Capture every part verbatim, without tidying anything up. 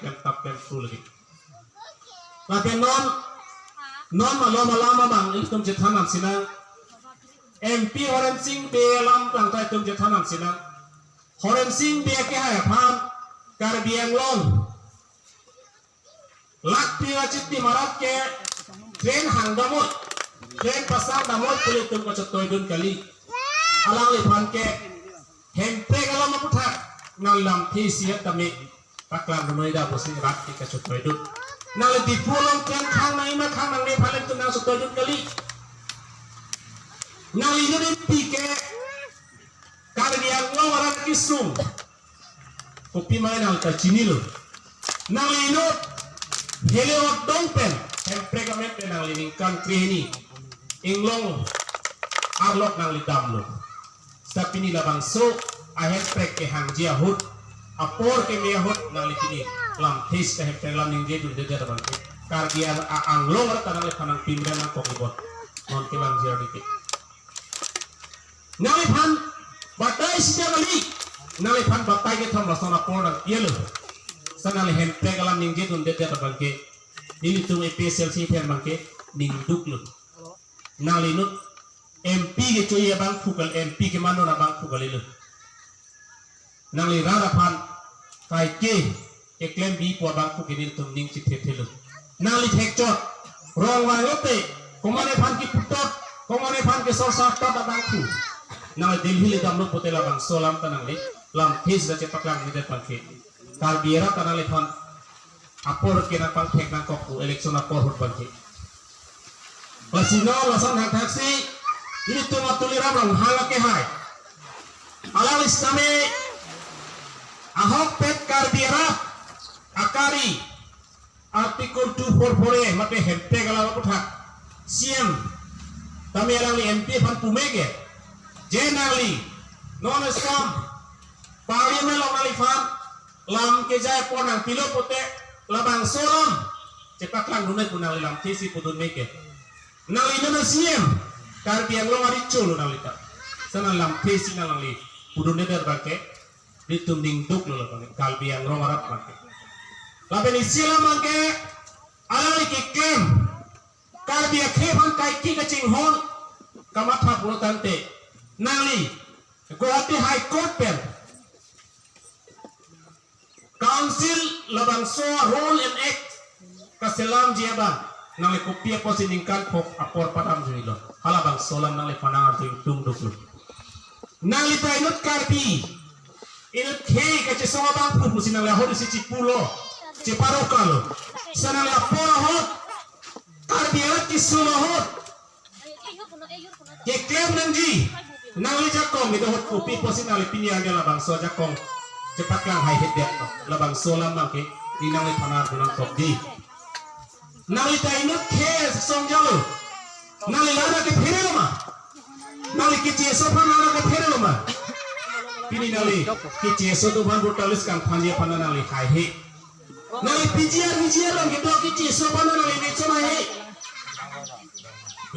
klem tap klem tu lagi. Lapen non, non malom alam abang ilitum chethan nang sinang. M P Horen Sing Bey alam abang ta itum chethan nang sinang. Horen Sing Bey kehai aphan Karbi Anglong lakh pira chiti marat ke train hang damot, train pasang damot pu ilitum kachetoidun kali. Alangliphan ke hemprek alam aputhak nangli lamthe isi tame paklang noi da pusi rat ke kachetoidun. Nangli Diphu along train khang nangji ma khang nangne aphan ilitum nangchetoidun kali. Nangli inut M P ke Karbi Anglong arat kesung kopi ma nangta chinilo. Nangli inut Hele Otdong pen hemprek amen pen nangli ningkan krehini inglong arlok nangli damlo. Seta pini labangso ahemprek kehangji ahut, apor keme ahut nangli pini lamthe isi hemprek alam ningjedundedet abang ke Karbi Ang-, a-, Anglong arat ta nangliphan nangpimren nangkok ibot. Non kevangji arni ke nangliphan batai sida kali, nangliphan batai kethom lason apor nangpilo. Seta nangli hemprek alam ningjedundedet abang ke ilitum A P H L C pen abang ke ningduklo. Nangli inut M P kechoji abangphu kal, M P kemandun abangphu kalilo. Nangli rat aphan kaike keklembi pu abangphu ke nelitum ning chithethelo. Nangli thekchot, rong vanglote, komatne aphan keputot, komatne aphan kesorsartot abangphu. Nangli Delhi le damlo pote labangso alam ta nangli lamthe isi chepaklangdedet abang ke Karbi arat ta nangliphan apor ke nangpangthek nangkok pu election apor ahut abang ke. Lasi non lason hangthaksi ilitum a Tuliram Ronghang akehai, alangli sitame ahokpet Karbi arat akari Article two four four A mate hemprek alam aputhak C M tame alangli M P aphan pume ke, je nangli non eskam Parliament along nangliphan lam kejai apor nangpilo pote labangso alam chepaklangdun noi pu nangli lamthe isi pudun me ke. Nangli non C M, Karbi Anglong arecho lo nangli ta. Seta nangli lamthe isi nangli pudundedet abang ke ilitum ningduklo labang ke Karbi Anglong arat abang ke. Lapen isi alam abang ke alangli keklem Karbi akhei aphan kaike kachinghon kamatha pulo tangte nangli Guwahati High Court pen Council labangso Rule and Act kaselamji abang nangli kopi apotsi ningkan phok apor padamjui lo? Halabangso alam nangliphan nangarju ingtungduklo. Nangli ta inut Karbi, inut khei kachesong abangphu pusi nangli ahut isi chipulo, cheparokalo. Seta nangli apor ahut, Karbi arat kesung ahut keklem nangji, nangli jakong kedo ahut kopi apotsi nangli pini arni labangso ajakong chepaklang haihedet lo? Labangso alam abang ke ning nangliphan nangarju nangkokji. Nangli ta inut khei song jalo. Nangli la-an kepherelo ma? Nangli kecheso aphan la-an kepherelo ma? Pini nangli kecheso atum aphan voter list kangthanji aphan nangli haihe. Nangli P G R, V G R along kedo kecheso aphan nangli nechon haihe.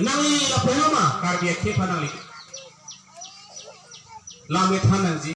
Nangli lapu helo ma Karbi akhei aphan nangli lam kethan nangji?